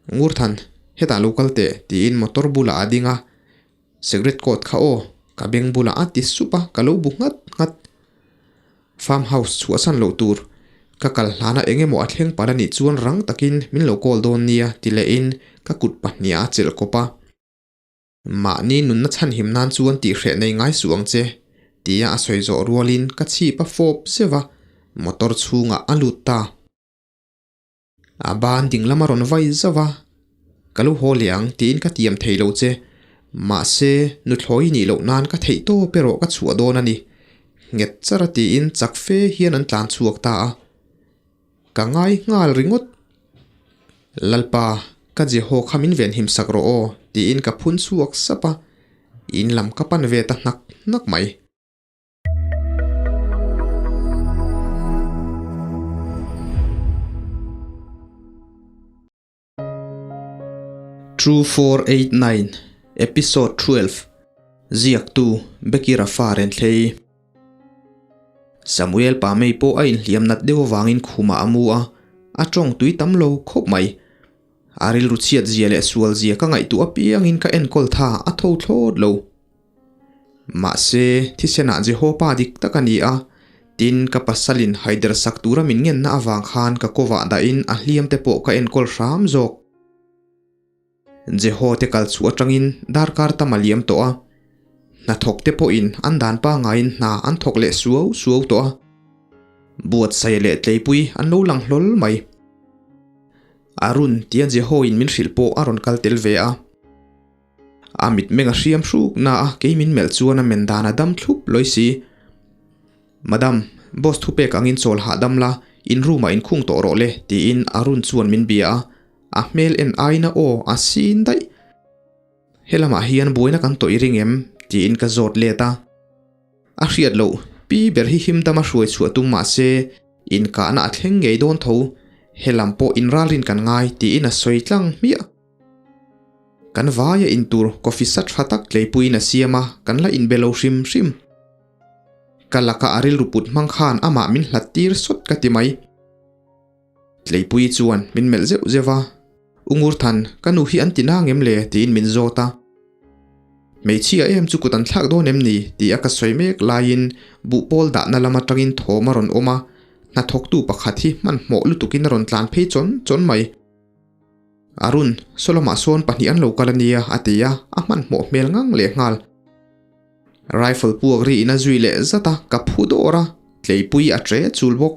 Ngurthan, hetah lo kal teh, tiin motor bulah a ding a. Cigarette kawt kha aw, ka beng bulah a ti sup a, ka lo bu nghat nghat. Farm house chhuahsan loh tur, ka kal hlana eng emaw a thleng palh a nih chuan rang takin min lo call dawn nia ti lehin ka kut pahniha a chelh kawp a. Mahni nunna chhanhim nan chuan tihhreh nei ngai suh ang che, tia a sawi zawh rualin ka chhip a fawp zeuh a, motor chhungah a lut ta. A ban ding lama rawn vai zauh a, Ka lo haw leh ang tiin ka tiam thei lo che. Mahse, nuthlawi nih loh nan ka theih tawp erawh ka chhuah dawn a ni. Nghet char a tiin chak fe hian an tlan chhuak ta a. Ka ngai nghal ringawt. Lalpa, ka Jeho kha min venhim sak rawh aw tiin ka phun chhuak sap a, in lam ka pan ve ta hnak hnak mai. 2489 Episode 12 Ziaktu Becky Rafa Renthlei Samuel pa mei pawh a inhliam nat deuh avangin khumah a mu a, a tawng tui tam lo khawp mai. A rilru chhiat zia leh sual zia ka ngaihtuah apiangin ka enkawl tha a tho thlawt lo. Mahse, thisenah Jehopa dik tak a ni a, tin, ka pasalin haider sak tura min ngenna avang khan ka kawvah dahin a hliam te pawh ka enkawl hram zawk. Jeho te kal chhuah atangin darkar tam a liam tawh a, hnathawk te pawhin an dan pangaiin hna an thawk leh suau suau tawh a, buatsaih leh tleipui an lo lang hlawl mai. Arun tia Jehoin min hrilh pawh a rawn kal tel ve a. A mitmeng a hriam hruk na a, kei min melh chuan a men dan a dam thlup lawi si. Madam, boss thupek angin chawl hahdam la, in room ah inkhung tawh rawh le, tiin Arun chuan min bia a, a hmel en aiin a aw a sin daih. Helamah hian buaina kan tawh i ring em? tiin ka zawt let a. A hriat loh, pi ber hi him dama hruai chhuah tum mah se, inkahna a thleng ngei dawn tho, helam pawh inralrin kan ngai, tiin a sawi tlang hmiah. Kan vaia in tur coffee sa tha tak tleipuiin a siam a, kan la inbe lo hrim hrim. Ka laka a rilru put hmang khan amah min hlat tir sawt ka ti mai. Tleipui chuan min melh zeuh zeuh a, U Ngurthan, ka nu hi an ti nang em le? tiin min zawt a. Hmeichhia em chu kut an thlak dawn em ni? ti a ka sawi mek laiin buhpawl dahna lam atangin thawm a rawn awm a, hnathawktu pakhat hi hmanhmawh lutukin a rawn tlan phei chawn chawn mai. Arun, Solomah sawn pahnih an lo kal a nia, a ti a, a hmanhmawh hmel ngang leh nghal. Rifle puak ri in a zui leh zat a, ka phu dawr a, tleipui a tre chul bawk.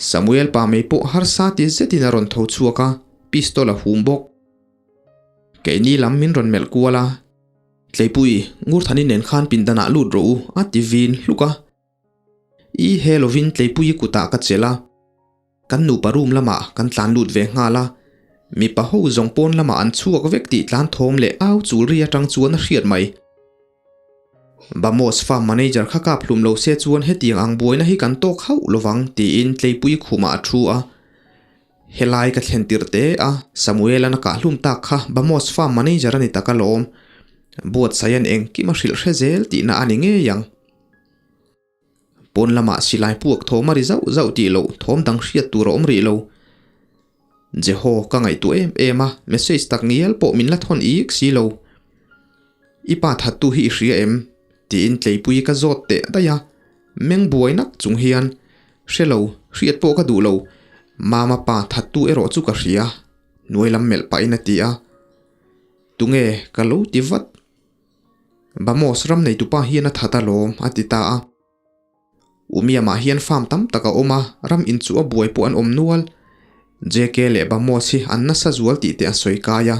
Samuel pa mai pawh harsa ti zetin a rawn tho chhuak a, pistol a hum bawk. Keini lam min rawn melh kual a, Tleipui, Ngurthani nen khan pindanah lut rawh u, a ti vin hluk a. I he lovin Tleipuii kutah ka chelh a. Kan nupa room lamah kan tlan lut ve nghal a, mipa ho zawng pawn lamah an chhuak vek tih tlan thawm leh au chul ri atang chuan a hriat mai. Bamos farm manager kha kap hlum lo se chuan hetiang ang buaina hi kan tawk hauh lovang tiin Tleipui khumah a thu a. Helai ka thlen tirh te a, Samuel-an a kah hlum tak kha Bamos farm manager a ni tak alawm. Buatsaian engkim a hrilh hre zel tihna a ni ngei ang. Pawn lamah silai puak thawm a ri zauh zauh tih loh thawm dang hriat tur a awm rih lo. Jeho ka ngaihtuah em em a, message tak ngial pawh min la thawn ik si lo. I pa thattu hi i hria em? tiin Tleipui ka zawt teh daih a, meng buai nak chung hian, Hre lo, hriat pawh ka duh lo, Mama pa thattu erawh chu ka hria, hnuai lam melh pahin a ti a. Tunge ka lo ti vat. Bamos ram neitupa hian a that alawm, a ti ta a. Umiamah hian farm tam tak a awm a, ram in chu a buai pawh an awm nual. JK leh Bamos hi an nasa zual tih te a sawi kai a.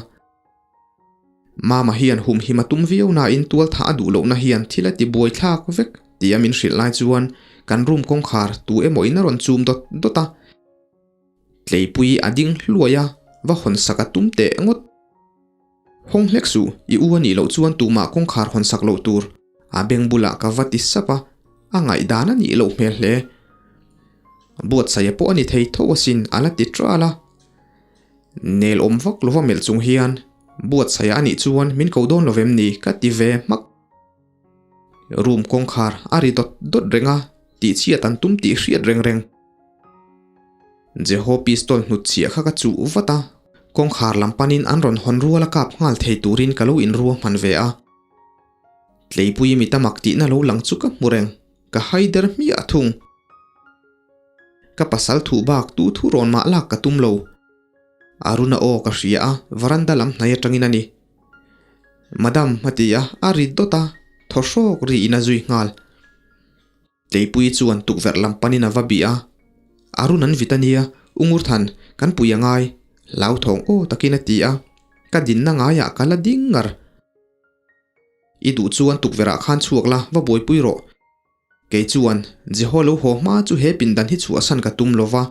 Mama hian humhim a tum viau nain tualthah a duh lohna hian thil a ti buai thlak vek tia min hrilh lai chuan kan room kawngkhar tu emaw in a rawn chum dawt dawt a. Tleipui a ding hluai a, va hawn sak a tum teh ngawt. Hawng hlek suh, i u a nih loh chuan tumah kawngkhar hawn sak loh tur. A beng bulah ka va ti sap a, a ngaihdan a nih loh hmel hle. Buatsaia pawh a ni thei tho asin a la ti ṭal a. Nel awm vak lova melh chung hian, Buatsaia a nih chuan min ko dawn lo vem ni ka ti ve hmak. Room kawngkhar a ri dawt dawt reng a, tihchhiat an tum tih hriat reng reng. Jeho pistol hnutchhiah kha ka chuh vat a. Kawngkhar lam panin an rawn hawn rual a kap nghal thei turin ka lo inruahman ve a. Tleipui mi tamak tihna lo lang chu ka hmu reng, ka haider hmiah thung. Ka pasal thuh bak tu thu rawn mah lak ka tum lo. Aruna aw ka hria a, varanda lam hnai atangin a ni. Madam a ti a, a ri dawt a, thaw hrawk riin a zui nghal. Tleipui chuan tukverh lam panin a va bih a, Arun an vit a nia, U Ngurthan, kan pui a ngai, hlauthawng aw takin a ti a, ka dinna ngaiah ka la ding ngar. I duh chuan tukverhah khan chhuak la, va buaipui rawh. Kei chuan, Jeho lo haw hma chu he pindan hi chhuahsan ka tum lo va.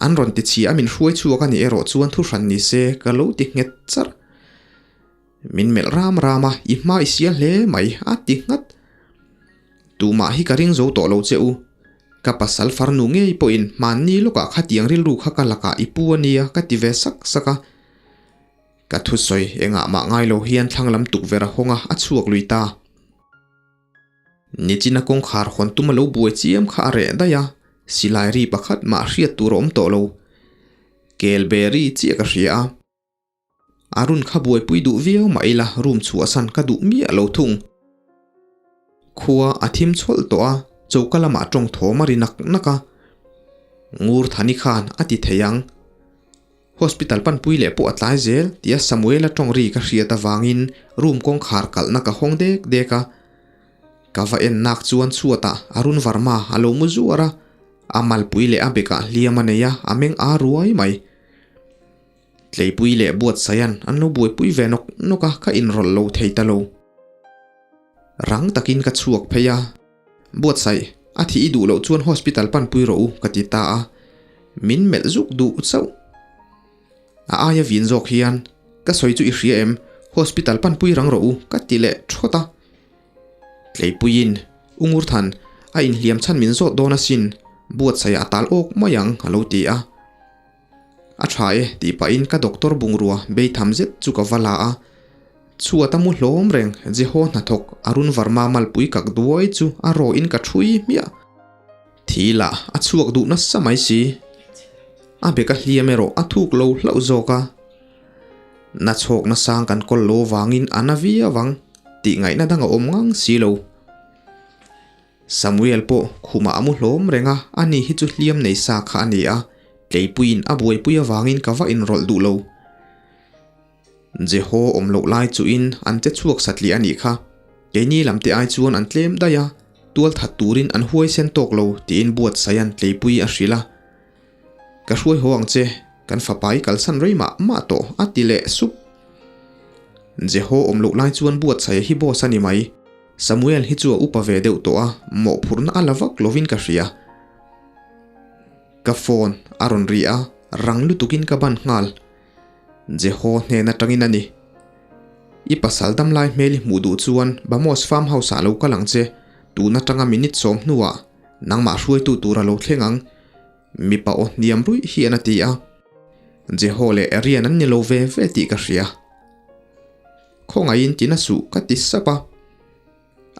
An rawn ti chhia a min hruai chhuak a nih erawh chuan thu hran ni se ka lo ti nghet char. Min melh ram ram a, i hma i sial hle mai a ti nghat. Tumah hi ka ring zo tawh lo che u. Ka pasal farnu ngei pawhin hmanni lawkah khatiang rilru kha ka lakah i pu a nia ka ti ve sak sak a. Ka thusawi engah mah ngai lo hian thlanglam tukverh a hawng a, a chhuak lui ta. Nichina kawngkhar hawn tum a lo buai chiam kha a reh daih a, silai ri pakhat mah hriat tur a awm tawh lo. Kel be ri chiah ka hria a. Arun kha buaipui duh viau mah ila room chhuahsan ka duh miah lo thung. Khua a thim chhawlh tawh a, choka lamah tawng thawm a ri nak nak a. Ngur Thani khan a ti thei ang. Hospital panpui leh pawh a tlai zel tia Samuela tawng ri ka hriat avangin room kawngkhar kalhna ka hawng dek dek a. Ka va en nak chuan chhuatah Arun Varma a lo mu zuar a, a malpui leh a bekah hliam a nei a, a meng a ruai mai. Tleipui leh Buatsaian an lo buaipui ve nawk nawk a, ka inrawlh lo thei ta lo. Rang takin ka chhuak phei a. Buatsaih, a thih i duh loh chuan hospital panpui rawh u, ka ti ta a. Min melh zuk duh chauh. A aia vin zawk hian, Ka sawi chu i hria em? Hospital panpui rang rawh u, ka ti leh thawt a. Tleipuiin, U Ngurthan, a inhliam chhan min zawt dawn asin, Buatsaih a tal awk mai ang, a lo ti a. A tha e tih pahin ka doctor bungrua bei tham zet chu ka va la a, chhuat a mu hlawm reng Jeho hnathawk Arun Varma malpui kak duai chu a raw in ka thui hmiah. Thi lah a chhuak duh nasa mai si. A bek a hliam erawh a thuk lo hlauh zawk a. Na chhawk na sang kan kawl lo vangin a na viau ang tih ngaihna dang a awm ngang si lo. Samuel pawh khumah a mu hlawm reng a, ani hi chu hliam nei sa kha a ni a, tleipuiin a buaipui avangin ka va inrawlh duh lo. Jeho awm loh lai chuhin an che chhuak satliah a nih kha, keini lam te ai chuan an tlem daih a, tual that turin an huaisen tawk lo tiin Buatsaia'n tleipui a hrilh a. Ka hruai haw ang che, kan fapa i kalsan rei mah mah tawh a ti leh sup. Jeho awm loh lai chuan Buatsaia hi boss a ni mai. Samuel hi chu a upa ve deuh tawh a, mawhphurhna a la vak lovin ka hria. Ka phone a rawn ri a, rang lutukin ka ban nghal. Jeho hnen atangin a ni. I pasal damlai hmel i hmuh duh chuan Bamos farm house ah lo kal ang che, tun atanga minute sawm hnuah nangmah hruaitu tur a lo thleng ang, mipa aw hniam ruih hian a ti a. Jeho leh Arian an ni lo ve ve tih ka hria. Khawngaihin tina suh ka ti sap a,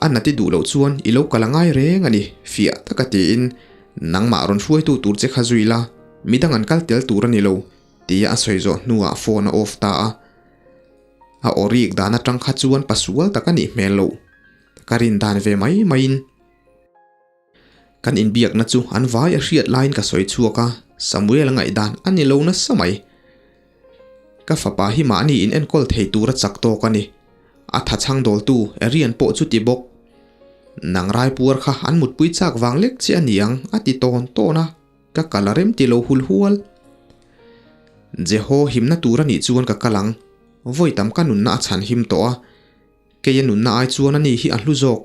a nati duh loh chuan i lo kal a ngai reng a ni, fiah taka tiin nangmah rawn hruaitu tur che kha zui la, midang an kal tel tur a ni lo, tia a sawi zawh hnuah phone a off ta a. A aw rik dan atang kha chuan pasual tak a nih hmel loh, ka rin dan ve mai maiin. Kan inbiakna chu an vai a hriat laiin ka sawi chhuak a, Samuel a ngaihdan a ni lo nasa mai. Ka fapa hi mahni in enkawl thei tura chak tawk a ni. A tha chhang dawltu Arian pawh chu ti bawk. Nang raipuar kha an mutpui chak vang lek che a ni ang a ti tawn tawn a, ka kal a rem ti lo hul hual. Jeho himna tur a nih chuan ka kal ang. Vawi tam ka nunna a chhan him tawh a, kei a nunna ai chuan ani hi a hlu zawk.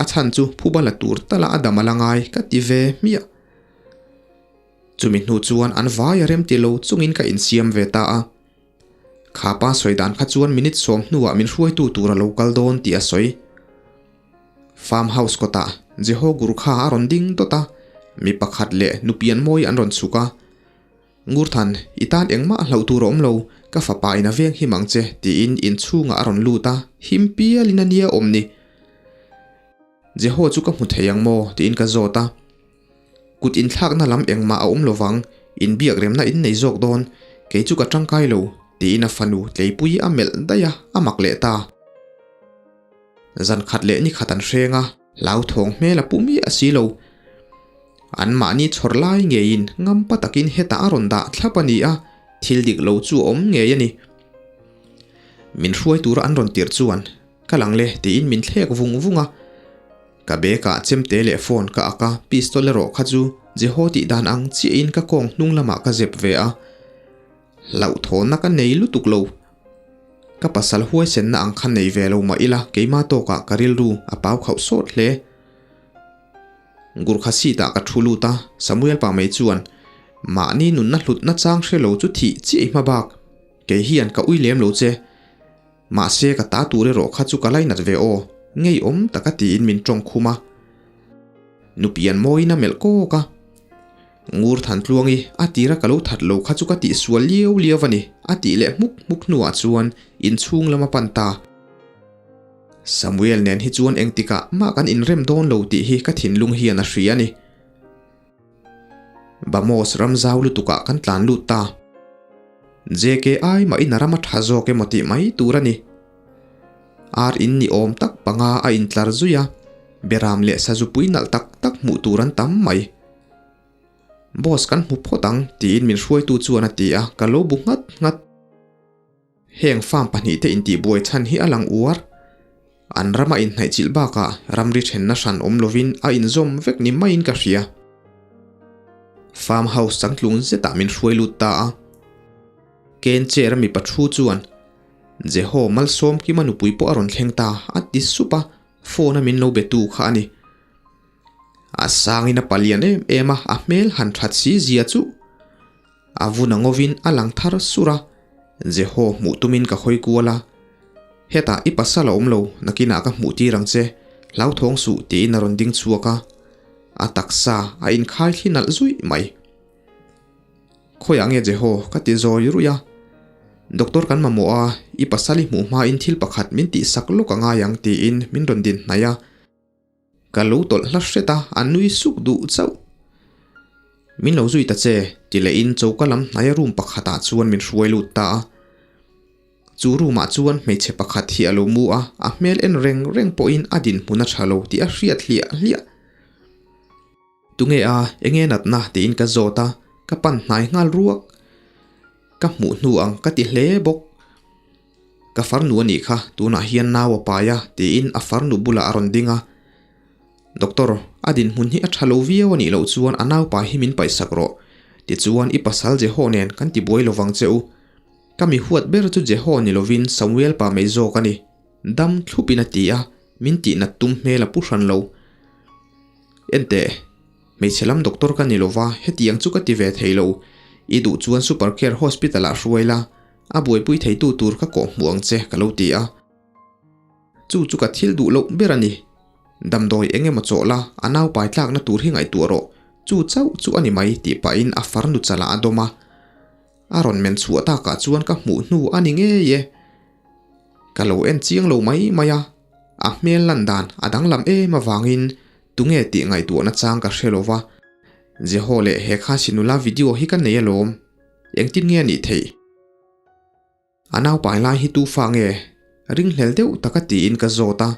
A chhan chu phuba la tur tala a dam a la ngai ka ti ve hmiah. Chumi hnu chuan an vai a rem ti lo chungin ka insiam ve ta a. Kha pa sawi dan kha chuan minute sawm hnuah min hruaitu tur a lo kal dawn tih a sawi. Farm house kawtah Jeho Gurkha a rawn ding dawt a, mi pakhat leh nupianmawi an rawn chhuk a. Ngurthan, i tan engmah a hlauh tur a awm lo, ka fapa in a veng him ang che, tiin inchhungah a rawn lut a, him pialin a nia awm ni. Jeho chu ka hmu thei ang maw? tiin ka zawt a. Kut inthlakna lam engmah a awm lovang, inbiak remna in nei zawk dawn. Kei chu ka tangkai lo, tiin a fanu Tleipui a melh daih a, a mak leh ta. Zan khat leh ni khat an hreng a, hlauthawng hmel a pu miah si lo. Anmahni chhawr lai ngeiin ngampa takin hetah a rawn dah thlap a ni a, thil dik lo chu a awm ngei a ni. Min hruai tura an rawn tirh chuan, Ka lang le, tiin min thlek vung vung a. Ka bag ah chemte leh phone ka ak a, pistol erawh kha chu Jeho tih dan ang chiahin ka kawng hnung lamah ka zep ve a. Hlauhthawnna ka nei lutuk lo. Ka pasal huaisenna ang kha nei ve lo mah ila keimah tawkah ka rilru a pau khauh sawt hle. Gurkha seat ah ka thu lut a, Samuel pa mai chuan mahni nunna hlutna chang hre lo chu thih chiah i hma bak, kei hian ka ui lem lo che. Mahse ka ta tur erawh kha chu ka lainat ve aw, ngeiawm taka tiin min tawng khum a. Nupian mawiin a melh kawk a. Ngur Thantluangi a tira ka lo that lo kha chu ka tihsual liau liau a ni, a tih leh hmuk hmuk hnuah chuan inchhung lam a pan ta. Samuel nen hi chuan engtikah mah kan inrem dawn lo tih hi ka thinlung hian a hria a ni. Bamos ram zau lutukah kan tlan lut ta. JKI mah in a ram a tha zawk emaw tih mai tur a ni. Ar in ni awm tak panga a intlar zui a, beram leh sazupui nalh tak tak hmuh tur an tam mai. Boss kan hmu phawt ang tiin min hruaitu chuan a ti a, ka lo bu nghat nghat. Heng farm pahnihte intihbuai chhan hi a lang uar. An rama inhnaihchilh bakah ramri thenna hran awm lovin a inzawm vek ni maiin ka hria. Farm house changtlung zetah min hruai lut ta a. Ken chair a mipa thu chuan, Jeho Malsawmkima nupui pawh a rawn thleng ta, a ti sup a, phone a min lo betu kha a ni. A sangin a palian em em a, a hmel han that si zia chu. A vun a ngawin a lang thar sur a, Jeho hmuh tumin ka hawi kual a. Hetah i pasal a awm lo, nakinah ka hmuh tir ang che, hlauthawng suh tiin a rawn ding chhuak a. A taksa a inkhai thli nalh zuih mai. Khawiah nge Jeho? ka ti zawi ruih a. Doctor kan mamawh a, i pasal i hmuh hmain thil pakhat min tihsak lawk a ngai ang tiin min rawn din hnaih a. Ka lo tawlh hla hret a, a nui suk duh chauh. Min lo zui ta che, ti lehin choka lam hnaia room pakhatah chuan min hruai lut ta a. Chu room ah chuan hmeichhe pakhat hi a lo mu a, a hmel en reng reng pawhin a dinhmun a tha lo tih a hriat hliah hliah. Tunge a, enge natna tiin ka zawt a, ka pan hnai nghal ruak. Ka hmuh hnu ang ka ti hle bawk. Ka farnu a nih kha, tunah hian nau a pai a, tiin a farnu bulah a rawn ding a. Doctor, a dinhmun hi a tha lo viau a nih loh chuan a naupa hi min paihsak rawh. Tichuan i pasal Jeho nen kan ti buai lovang che u. Ka mi huat ber chu Jeho ni lovin Samuel pa mai zawk a ni. Dam thlupin a ti a, min tihnat tum hmel a pu hran lo. Enteh, hmeichhe lam doctor ka ni lova, hetiang chu ka ti ve thei lo. I duh chuan Super Care Hospital ah hruai la, A buaipui theitu tur ka kawh hmuh ang che ka lo ti a. Chu chu ka thil duh loh ber a ni. Damdawi eng emaw chawh la, a naupai tlakna tur hi ngaihtuah rawh. Chu chauh chu a ni mai tih pahin a farnu chalah a dawm a. A rawn men chhuah takah chuan ka hmuh hnu a ni ngei e. Ka lo en chiang lo mai mai a, a hmel lan dan a danglam em avangin tunge tih ngaihtuahna chang ka hre lo va. Jeho leh he kha sinula video hi ka nei alawm. Engtin nge a nih theih? A naupai lai hi tu fa nge? Ringhlel deuh taka tiin ka zawt a.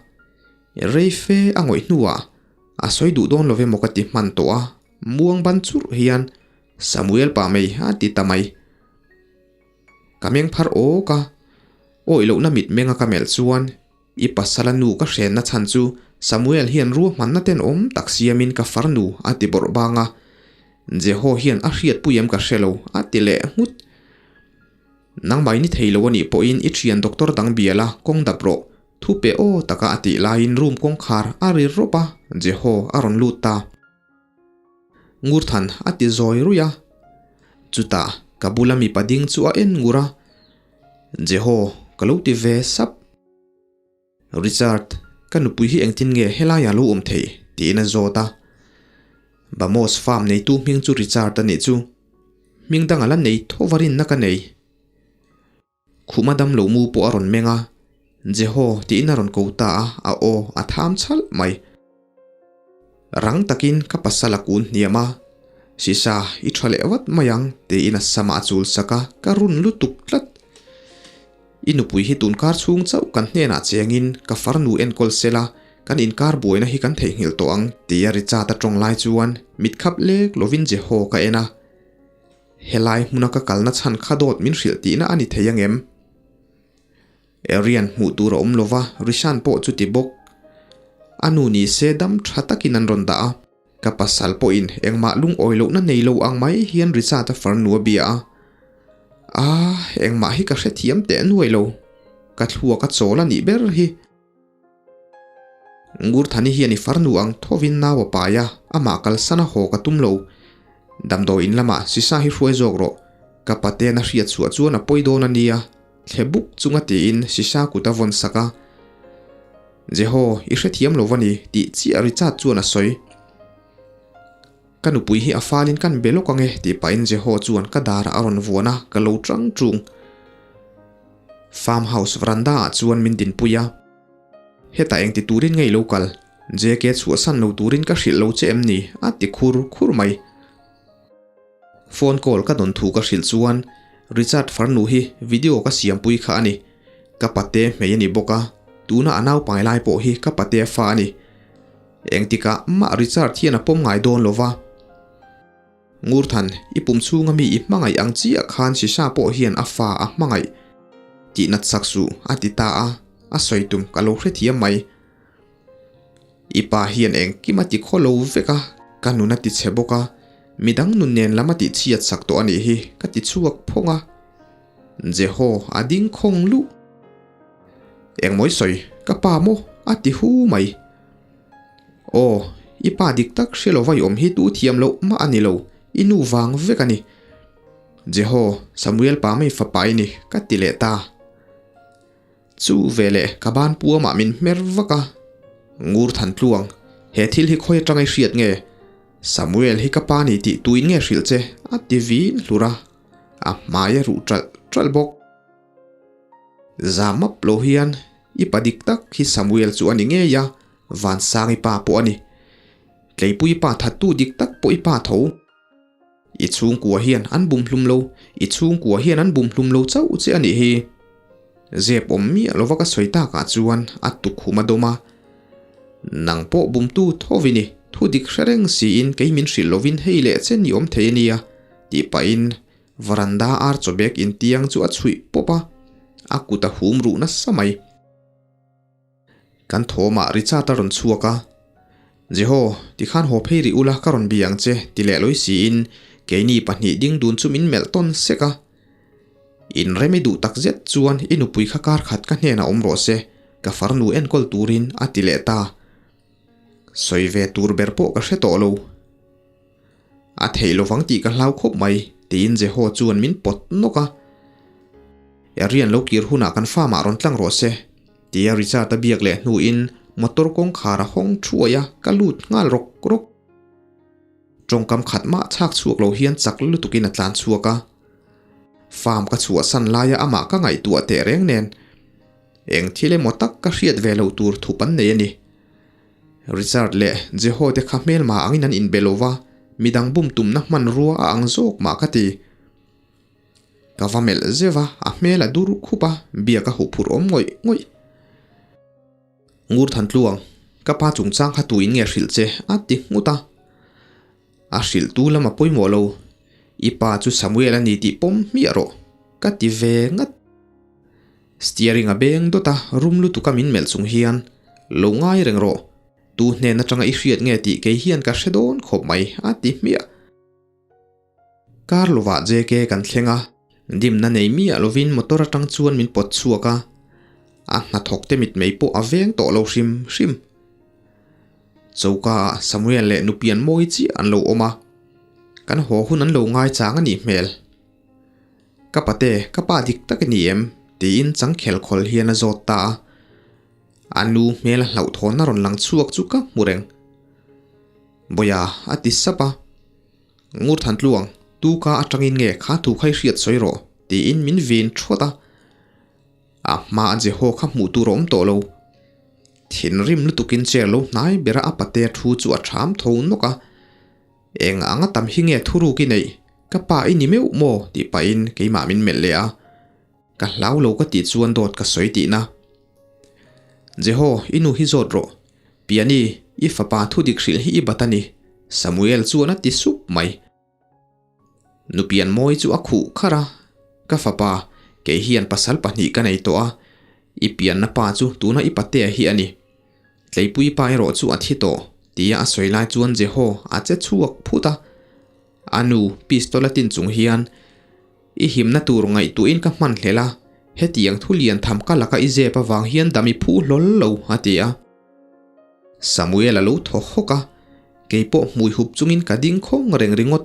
Rei fe a ngawih hnuah a sawi duh dawn love maw ka ti hman tawh a, muang ban churh hian Samuel pa mai a ti ta mai. Ka meng phar awk a, awih lohna mitmenga ka melh chuan I pasala nu ka hrenna chhan chu Samuel hian ruahmanna tenawm tak siamin ka farnu a ti bawrh bang a, Jeho hian a hriatpui em ka hre lo a ti leh nghut. Nangmah i ni thei lo a nih pawhin i thian doctor dang bial a kawng dap rawh, thu pe aw taka a tih laiin room kawngkhar a ri rawp a, Jeho a rawn lut ta. Ngurthan a ti zawi ruih a, chutah ka bula mipa ding chu a en ngur a, Jeho ka lo ti ve sap. Richard, ka nupui hi engtin nge helaiah lo awm theih? tiin a zawt a. Bamos farm neitu hming chu Richard a nih chu. Hming dang a la nei tho va rinna ka nei. Khuma dam lo mu pawh a rawn meng a, Jeho tiin a rawn ko ta a, a aw a tham chhalh mai. Rang takin ka pasal a kun hniam a, Sisa, i tha leh vat mai ang, tiin a samah a chul sak a, ka run lutuk tlat. I nupui hi tunkar chhung chauh kan hnenah chengin ka farnu enkawl sela, kan inkar buaina hi kan theihnghilh tawh ang, tia Richard-a tawng lai chuan mit khap lek lovin Jeho ka en a. Helai hmuna ka kalna chhan kha dawt min hrilh tihna a ni thei angem? Arian hmuh tur a awm lova, Rishan pawh chu ti bawk. A nu ni se dam tha takin an rawn dah a. Ka pasal pawhin engmah lungawi lohna nei lo ang mai hian Richard-a farnu a bia a. Ah, engmah hi ka hrethiam teh nuai lo. Ka thluak a chawl a nih ber hi. Ngurthani hian i farnu ang thovin nau a pai a, amah kalsan a haw ka tum lo. Damdawiin lamah sisa hi hruai zawk rawh. Ka paten a hriat chhuah chuan a pawi dawn a nia, thle buk chunga tiin sisa kut a vawn sak a. Jeho, i hrethiam lo va ni, tih chiah Richard chuan a sawi. Ka nupui hi a falin kan be lawk ange tih pahin Jeho chuan ka darah a rawn vuan a, ka lo tang tung. Farm house veranda ah chuan min dinpui a. Hetah engti turin nge i lo kal? JK chhuahsan lo turin ka hrilh lo che em ni? a ti khur khur mai. Phone call ka dawn thu ka hrilh chuan Richard farnu hi video ka siampui kha a ni. Ka pate hmei a ni bawk a, tuna a naupai lai pawh hi ka pate fa a ni. Engtikah mah Richard hian a pawm ngai dawn lo va. Ngurthan, i pum chhunga mi i hmangaih ang chiah khan Shisha pawh hian a fa a hmangaih tih nat sak suh, a ti ta a, a sawi tum ka lo hrethiam mai. I pa hian engkim a ti khaw lo vek a, ka nun a ti chhe bawk a, midang nun nen lam a tih chhiat sak tawh a nih hi, ka ti chhuak phawng a. Jeho a ding khawng luh. Engmawi sawi, ka pa maw? a ti hu mai. Aw, i pa dik tak hre lo vai awm hi tu thiam loh mah a ni lo, i nu vang vek a ni. Jeho, Samuel pa mai fapa i ni, ka ti leh ta. Chu veleh ka ban puamah min hmer vak a, Ngur than tluang, he thil hi khawi atanga i hriat nge? Samuel hi ka pa ni tih tuin nge hrilh che? a ti vin hlur a, a hmai a ruh ṭalh ṭalh bawk. Zamap lo hian i pa dik tak hi Samuel chu a ni ngei a, Vansangi pa pawh a ni. Tleipui pa thattu dik tak pawh i pa tho. I chhungkua hian an bum hlum lo, i chhungkua hian an bum hlum lo chauh che a nih hi. Zep awm miah lova ka sawi takah chuan a tukhum a dawm a. Nang pawh bumtu tho i ni, thu dik hre reng siin kei min hrilh lovin hei leh chen i awm thei a nia, tih pahin Veranda ar chawbek intiang chu a chhuih pawp a, a kut a hum ruh nasa mai. Kan thawmah Richard a rawn chhuak a, Jeho, tikhan haw phei rih ula ka rawn bia ang che, ti leh lawi siin keini pahnih ding dun chu min melh tawn sek a. Inrem i duh tak zet chuan i nupui kha kar khat ka hnenah awm rawh se, ka farnu enkawl turin a ti leh ta. Sawi ve tur ber pawh ka hre tawh lo. A theih lovang tih ka hlau khawp mai, tiin Jeho chuan min pawt nawk a. Arian lo kir hunah kan farm-ah rawn tlang rawh se, tia Richard-a biak leh hnuin motor kawngkhar a hawng thuai a, ka lut nghal rawk rawk. Tawngkam khat mah chhak chhuak lo hian chak lutukin a tlan chhuak a. Farm ka chhuahsan laia amah ka ngaihtuah teh reng nen, eng thil emaw tak ka hriat ve loh tur thup an nei a ni. Richard leh Jeho te kha hmelma angin an inbe lo va, midang bum tumna hmanrua a ang zawk mah ka ti. Ka va melh zeuh a, a hmel a dur khup a, biak a huh phurh awm ngawih ngawih. Ngur Thantluang, ka pa chungchang kha tuin nge hrilh che? a ti nghut a. A hrilh tu lam a pawimawh lo. I pa chu Samuel a ni tih pawm hmiah rawh, ka ti ve ngat. Steering a beng dawt a, rum lutuk a min melh chung hian, Lo ngai reng rawh, tu hnen atanga i hriat nge tih kei hian ka hre dawn khawp mai, a ti hmiah. Kar lovah JK kan thleng a, dimna nei miah lovin motor atang chuan min pawt chhuak a, a hnathawk te mitmei pawh a veng tawh lo hrim hrim. Choka ah Samuel leh Nupian mawi chiah an lo awm a, kan haw hun an lo ngaichang a nih hmel. Ka pate, ka pa dik tak i ni em? tiin changkhel khawl hian a zawt ta a. A nu hmel a hlauhthawn a rawn lang chhuak chu ka hmu reng. Bawia, a ti sap a. Ngur Thantluang, tu ka atangin nge kha thu kha i hriat sawi rawh, tiin min vin thuat a. A hma a Jeho kha hmuh tur a awm tawh lo. Thinrim lutukin chair lo hnai bera a pate thu chu a ṭham tho nawk a. Eng anga tam hi nge thuruk i neih? Ka pa i ni meuh maw? tih pahin keimah min melh leh a. Ka hlau lo ka tih chuan dawt ka sawi tihna. Jeho, i nu hi zawt rawh. Piani, i fapa thudik hrilh hi i bat a ni, Samuel chuan a ti sup mai. Nupian mawi chu a khuh kharh a, Ka fapa, kei hian pasal pahnih ka nei tawh a, i pianna pa chu tuna i patea hi a ni. Tleipui pa erawh chu a thi tawh, tia a sawi lai chuan Jeho a che chhuak phut a. A nu, pistol a tin chung hian, I himna tur ngaihtuahin ka hman hlel a, hetiang thu lian tham ka laka i zep avang hian dam i phu hlawl lo, a ti a. Samuel a lo thaw hawk a, kei pawh hmui hup chungin ka ding khawng reng ringawt.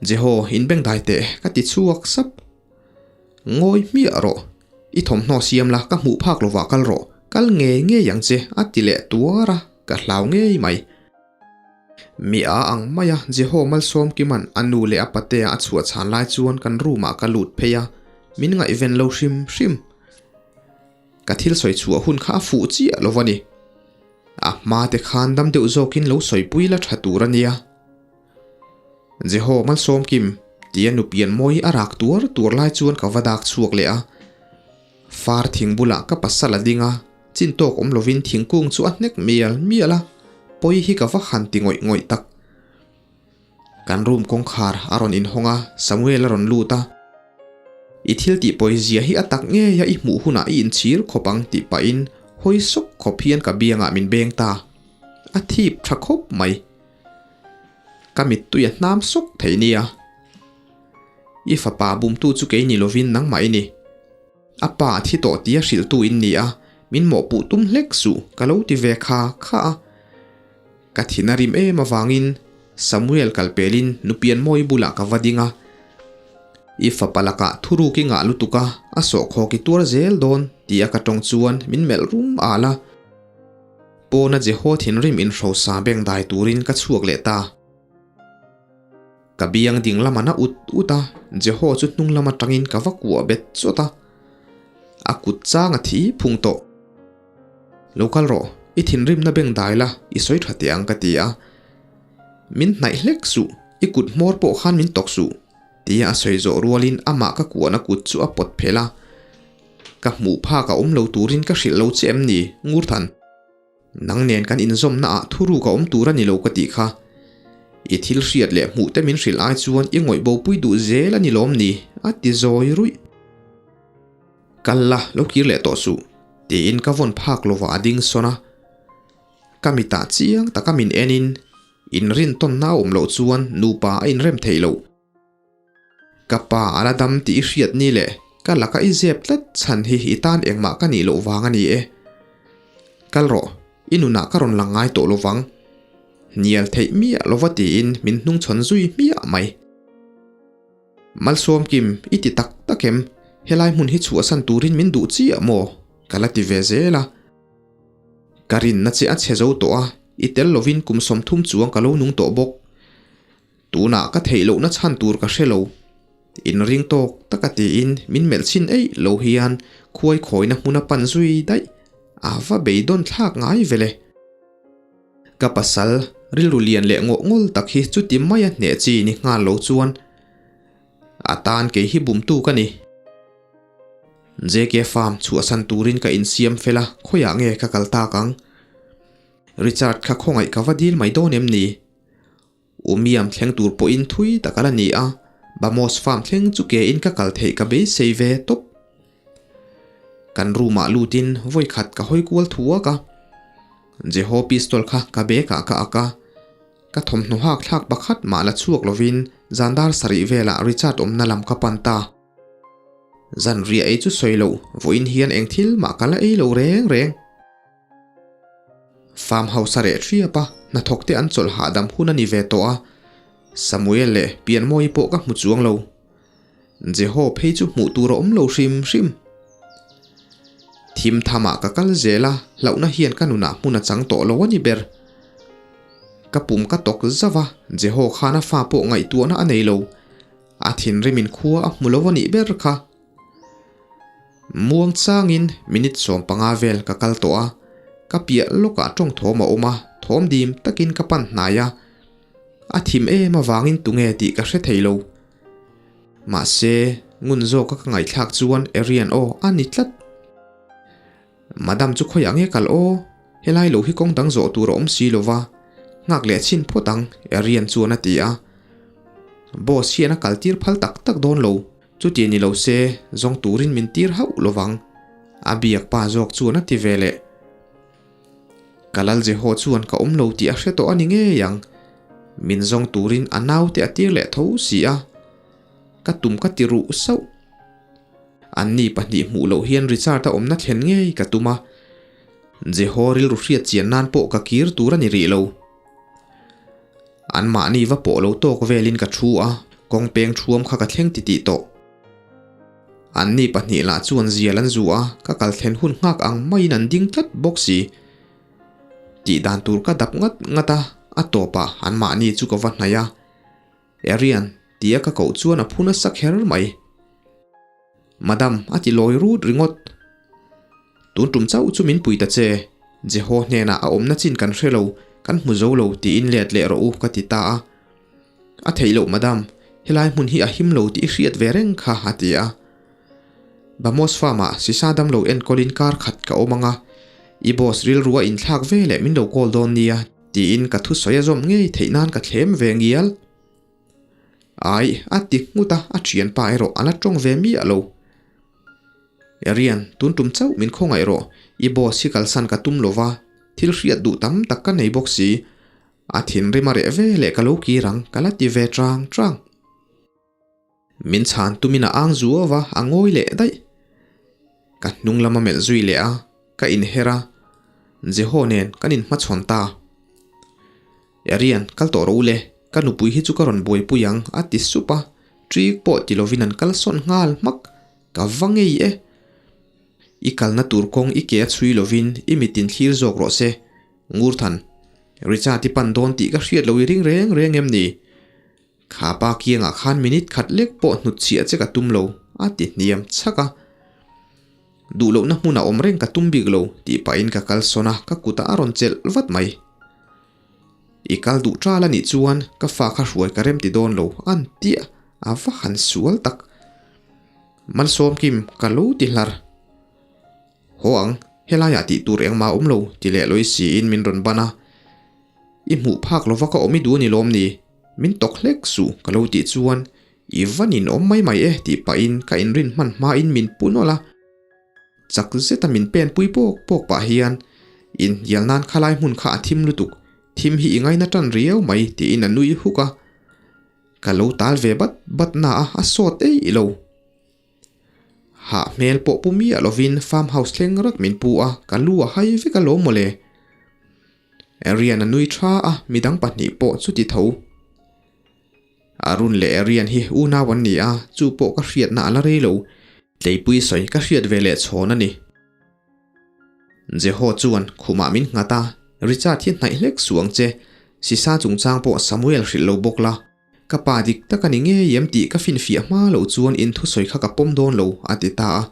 Jeho, inbengdai teh, ka ti chhuak sap. Ngawi hmiah rawh, i thawmhnaw siam la ka hmuh phak lovah kal rawh, kal ngei ngei ang che, a ti leh tuar a, ka hlau ngei mai. Mi a ang mai a, Jeho Malsawmkima'n a nu leh a patea a chhuah chhan lai chuan kan room ah ka lut phei a, min ngaihven lo hrim hrim. Ka thil sawi chhuah hun kha a fuh chiah lo a ni. A hma te khan dam deuh zawkin lo sawipui la tha tur a nia. Jeho Malsawmkim tia nupian mawi a rak tuar tuar lai chuan ka va dak chhuak leh a. Far thing bulah ka pasal a ding a, chin tawk awm lovin thingkung chu a hnek mial mial a, pawi hi ka va han ti ngawih ngawih tak. Kan room kawngkhar a rawn inhawng a, Samuel a rawn lut a. I thil tih pawi zia hi a tak ngei a, i hmuh hunah i inchhir khawp ang tih pahin hawi sawk khawp hian ka biangah min beng ta. A thip tha khawp mai. Ka mittui a hnam sawk thei nia. I fapa bumtu chu kei ni lovin nangmah i ni. A pa a thi tawh tia hrilhtu in ni a, min mawhpuh tum hlek suh ka lo ti ve kha kha a. Ka thin a rim em avangin Samuel kalpelin Nupianmawi bulah ka va ding a, I fapa lakah thuruk i ngah lutuk a, a sawhkhawk i tuar zel dawn tia ka tawng chuan min melh rum al a. Pawna Jeho thinrim inhrosa beng dai turin ka chhuak leh ta. Ka biang ding lama na ut ut a, Jeho chu hnung lam atangin ka va kuah bet chawt a. A kut chang a thi phung tawh. Lo kal rawh, i thinrimna beng dai la, i sawi tha teh ang ka ti a. Min hnaih hlek suh, i kut hmawr pawh khan min tawk suh, tia a sawi zawh rualin amah ka kuahna kut chu a pawt phelh a. Ka hmuh phak a awm lo turin ka hrilh lo che em ni, Ngurthan? Nang nen kan inzawmna ah thuruk a awm tur a ni lo ka tih kha. I thil hriat leh hmuh te min hrilh ai chuan i ngawih bopui duh zel a ni lawm ni, a ti zawi ruih. Kal la, lo kir leh tawh suh, tiin ka vawn phak lovah a ding sawn a. Ka mitah chiang taka min enin, inrintawnna a awm loh chuan nupa a inrem theih loh. Ka pa a la dam tih i hriat ni le, ka laka i zep tlat chhan hi i tan engmah ka nih loh vang a ni e. Kal rawh, i nunah ka rawn lang ngai tawh lovang. Hnial theih miah lova tiin min hnungchhawn zui hmiah mai. Malsawmkim, i ti tak tak em? Helai hmun hi chhuahsan turin min duh chiah maw? Ka la ti ve zel a. Ka rinna che a chhe zo tawh a, i tel lovin kum 30 chuang ka lo nung tawh bawk. Tunah ka theih lohna chhan tur ka hre lo. Inring tawk taka tiin min melh chhin eih lo hian khuai khawina hmuna pan zui daih a va beidawn thlak ngai vele. Ka pasal rilru lian leh ngawh ngawl tak hi chuti maia hneh chi ni nghal lo chuan a tan kei hi bumtu ka ni. JK Farm chhuahsan turin ka insiam fel a, khawiah nge ka kal tak ang? Richard kha khawngaih ka va dil mai dawn em ni? Umiam thleng tur pawhin thui tak a la ni a, Bamos Farm thleng chu ke in ka kal theih ka beisei ve tawp. Kan room ah lutin vawi khat ka hawi kual thuak a, Jeho pistol kha ka bag ah ka ak a, ka thawmhnaw hak thlak pakhat mah la chhuak lovin zan dar sarih velah Richard awmna lam ka pan ta. Zan riah ei chu sawi loh, vawiin hian eng thil mah ka la ei lo reng reng. Farm house a reh hriap a, hnathawk te an chawlh hahdam hun a ni ve tawh a, Samuel leh Pianmawi pawh ka hmu chuang lo. Jeho phei chu hmuh tur a awm lo hrim hrim. Thim thamah ka kal zel a, hlauhna hian ka nunah hmun a chang tawh lo a ni ber. Ka pum ka tawk zauh a, Jeho khan a fa pawh ngaihtuahna a nei lo. A thinrimin khua a hmu lo a nih ber kha. Muang changin minute 15 vel ka kal tawh a, ka piah lawkah tawng thawm a awm a, thawm dim takin ka pan hnai a. A thim em avangin tunge tih ka hre thei lo. Mahse, ngun zawka ka ngaihthlak chuan Arian aw a ni tlat. Madam chu khawiah nge kal aw? Helai lo hi kawng dang zawh tur a awm si lo va, nghak leh chhin phawt ang, Arian chuan a ti a. Boss hian a kal tir phal tak tak dawn lo, chuti ni lo se zawng turin min tir hauh lo vang, a biak pa zawk chuan a ti ve leh. Ka lal Jeho chuan ka awm lo tih a hre tawh a ni ngei ang. Min zawng turin a naute a tir leh tho si a, ka tum ka ti ruh sauh. Anni pahnih hmuh loh hian Richard-a awmna thlen ngei ka tum a, Jeho rilru hriat chian nan pawh ka kir tur a ni rih lo. Anmahni va pawh lo tawk velin ka thu a, kawng peng thuam kha ka thleng titih tawh. Anni pahnih lah chuan zial an zu a, ka kal thlen hun nghak ang maiin an ding tlat bawk si. Tih dan tur ka dap ngat ngat a, a tawpah anmahni chu ka va hnaih a. Arian, tia ka koh chuan a phu nasa kher mai. Madam, a ti lawi rut ringawt. Tun tum chauh chu min pui ta che, Jeho hnenah a awmna chin kan hre lo, kan hmu zo lo tiin let leh rawh u ka ti ta a. A theih loh madam, helai hmun hi a him lo tih i hriat ve reng kha a ti a. Bamos farm ah sisa damlo enkawlin kar khat ka awm ang a, i boss rilru a inthlak ve leh min lo call dawn nia tiin ka thusawi a zawm ngei theih nan ka thlem ve ngial. Ai, a ti nghut a, a thianpa erawh a la tawng ve miah lo. Arian, tun tum chauh min khawngaih rawh, i boss hi kalsan ka tum lova, thil hriat duh tam tak ka nei bawk si. A thinrim a reh ve leh ka lo kir ang, ka la ti ve chang chang. Min chhan tumin a ang zuau a, a ngawi leh daih. Ka hnung lam a melh zui leh a, ka inher a, Jeho nen kan inhmachhawn ta. Arian, kal tawh rawh u le, ka nupui hi chu ka rawn buaipui ang, a ti sup a, ṭik pawh ti lovin an kal sawn nghal hmak, ka va ngei e. I kalna tur kawng i ke a chhui lovin i mitin thlir zawk rawh se, Ngurthan, Richard i pan dawn tih ka hriat lo i ring reng reng em ni? Kha pa kiangah khan minute khat lek pawh hnut chhiah che ka tum lo, a ti hniam chhak a. Duh lohna hmunah awm reng ka tum bik lo, tih pahin ka kal sawn a, ka kutah a rawn chelh vat mai. I kal duh ṭal a nih chuan ka fa kha hruai ka rem ti dawn lo, an tia, a va han sual tak. Malsawmkim, ka lo ti hlar. Haw ang, helaiah tih tur engmah a awm lo, ti leh lawi siin min rawn ban a. I hmuh phak lova ka awm i duh a ni lawm ni? Min tawk hlek suh, ka lo tih chuan i van in awm mai mai e tih pahin ka inrin hman hmain min pu nawlh a. Chak zeta min pen pui pawk pawk pah hian inhnial nan khalai hmun kha a thim lutuk, thim hi i ngaina tan riau mai tiin a nui huk a. Ka lo tal ve bat bat na a, a sawt eih lo. Hah hmel pawh pu miah lovin farm house thleng rak min pu a, ka lu a hai vek alawm mawle. Arian a nui tha a, midang pahnih pawh chuti tho. Arun leh Arian hi unau an ni a, chu pawh ka hriatna a la rei lo. Tleipui sawi ka hriat ve leh chhawn a ni. Jeho chuan khumah min nghat a, Richard hi hnaih hlek suh ang che, sisa chungchang pawh Samuel hrilh lo bawk la. Ka pa dik tak a ni ngei em tih ka finfiah hma loh chuan in thusawi kha ka pawm dawn lo, a ti ta a.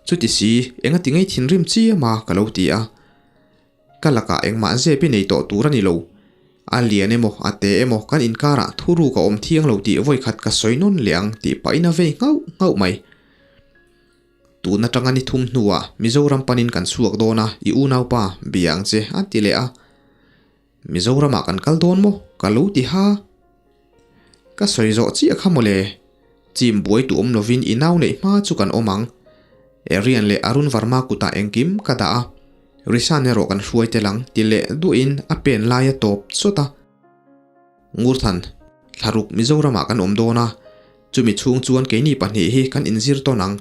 Chuti si, enga ti ngei thinrim chiam a, ka lo ti a. Ka lakah engmah zep i nei tawh tur a ni lo. A lian emaw, a te emaw kan inkarah thuruk a awm thiang lo tih vawikhat ka sawi nawn leh ang tih pahin a vei nghauh nghauh mai. Tun atanga ni thum hnuah Mizoram panin kan chhuak dawn a, i unaupa bia ang che, a ti leh a. Mizoramah kan kal dawn maw? Ka lo ti ha. Ka sawi zawh chiah kha mawle. Chim buai tu awm lovin i nau neih hma chu kan awm ang. Arian leh Arun Varma kutah engkim ka dah a. Rishan erawh kan hruai tel ang ti leh duahin a pen lai a tawp chawt a. Ngurthan, Thlaruk Mizoramah kan awm dawn a, chumi chhung chuan keini pahnih hi kan inzir tawn ang.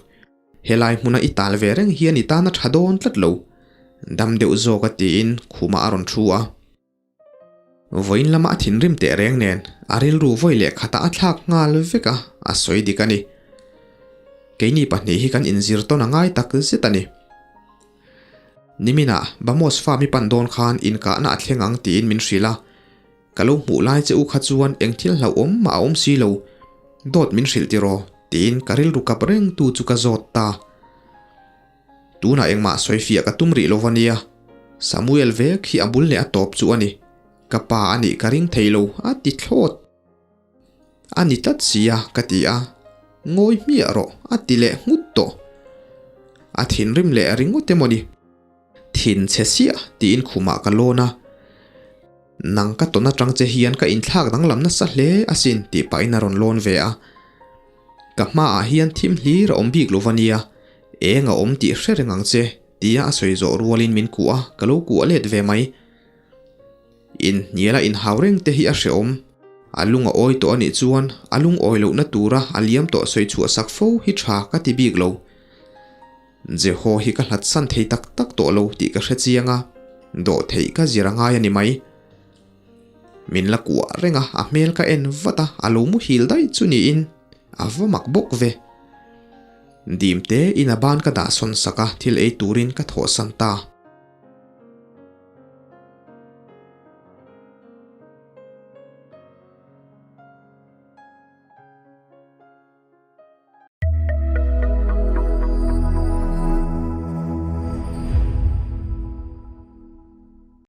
Helai hmuna i tal ve reng hian i tan a tha dawn tlat lo, dam deuh zawk a tiin khumah a rawn thu a. Vawiin lama a thinrim teh reng nen a rilru vawi leh khatah a thlak nghal vek a, a sawi dik a ni. Keini pahnih hi kan inzir tawn a ngai tak zet a ni. Niminah Bamos farm i pan dawn khan inkahna a thleng ang tiin min hrilh a, Ka lo hmuh lai che u kha chuan eng thil hlauhawm mah a awm si lo, dawt min hrilh tiraw? tiin ka rilru kap reng tu chu ka zawt ta. Tunah engmah sawifiah ka tum rih lo va nia, Samuel vek hi a bul leh a tawp chu a ni. Ka pa a nih ka ring thei lo, a ti thlawt. A ni tlat sia, ka ti a. Ngawi hmiah rawh, a ti leh nghut tawh. A thinrim leh ringawt emaw ni? Thin chhe siah, tiin khumah ka lawn a. Nang ka tawn atang che hian ka inthlak danglam nasa hle asin, tih pahin a rawn lawn ve a. Ka hmaah hian thim hlir a awm bik lo va nia, eng a awm tih hre reng ang che, tia a sawi zawh rualin min kuah a, ka lo kuah let ve mai. In hniala inhau reng te hi a hreawm. A lung a awi tawh a nih chuan a lungawi lohna tura a liam tawh sawi chhuah sak fo hi tha ka ti bik lo. Jeho hi ka hlat san thei tak tak tawh lo tih ka hre chiang a, dawh theih ka zir a ngai a ni mai. Min la kuah reng a, a hmel ka en vat a, a lo muhil daih chu niin a va mak bawk ve. Dim te in a ban ka dah sawn sak a, thil ei turin ka thawhsan ta.